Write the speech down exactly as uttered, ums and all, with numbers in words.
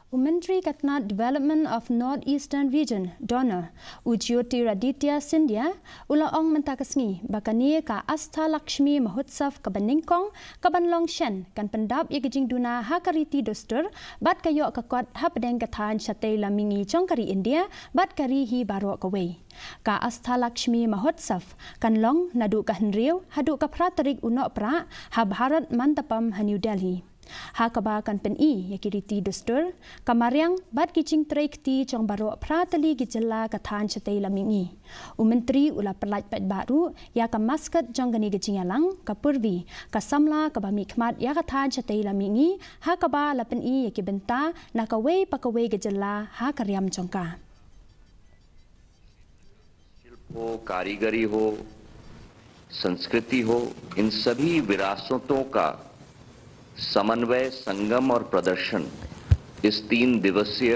U Myntri ka tnad Development of North Eastern Region, DoNER, u Jyotiraditya Scindia, u la ong mynta ka sngi ba kane ka Ashtalakshmi Mahotsav kaba nyngkong kaban long shen kan pyndap ïa ka jingduna ha ka riti dustur bad ka ïoh ka kot hapdeng ka thaiñ shatei lam mihngi jong ka ri India bad ka ri hi baroh kawei. Ka Ashtalakshmi Mahotsav kan long naduh ka hynriew haduh ka phra tarik u Nohprah ha Bharat Mandapam ha New Delhi. Ha kaba kan pyni ïa ki riti dustur, ka mariang bad ki jingtrei kti jong baroh phra tylli ki jylla ka thaiñ shatei lam mihngi. U Myntri u la pyllait paidbah ruh ïa ka mascot jong kane ka jingïalang, ka Purvi, ka samla kaba mihkhmat ïa ka thaiñ shatei lam mihngi, ha kaba la pyni ïa ki bynta na kawei pa kawei ka jylla ha ka riam jong ka. शिल्प हो, कारीगरी हो, संस्कृति हो, इन सभी विरासतों का समन्वय, संगम और प्रदर्शन इस तीन दिवसीय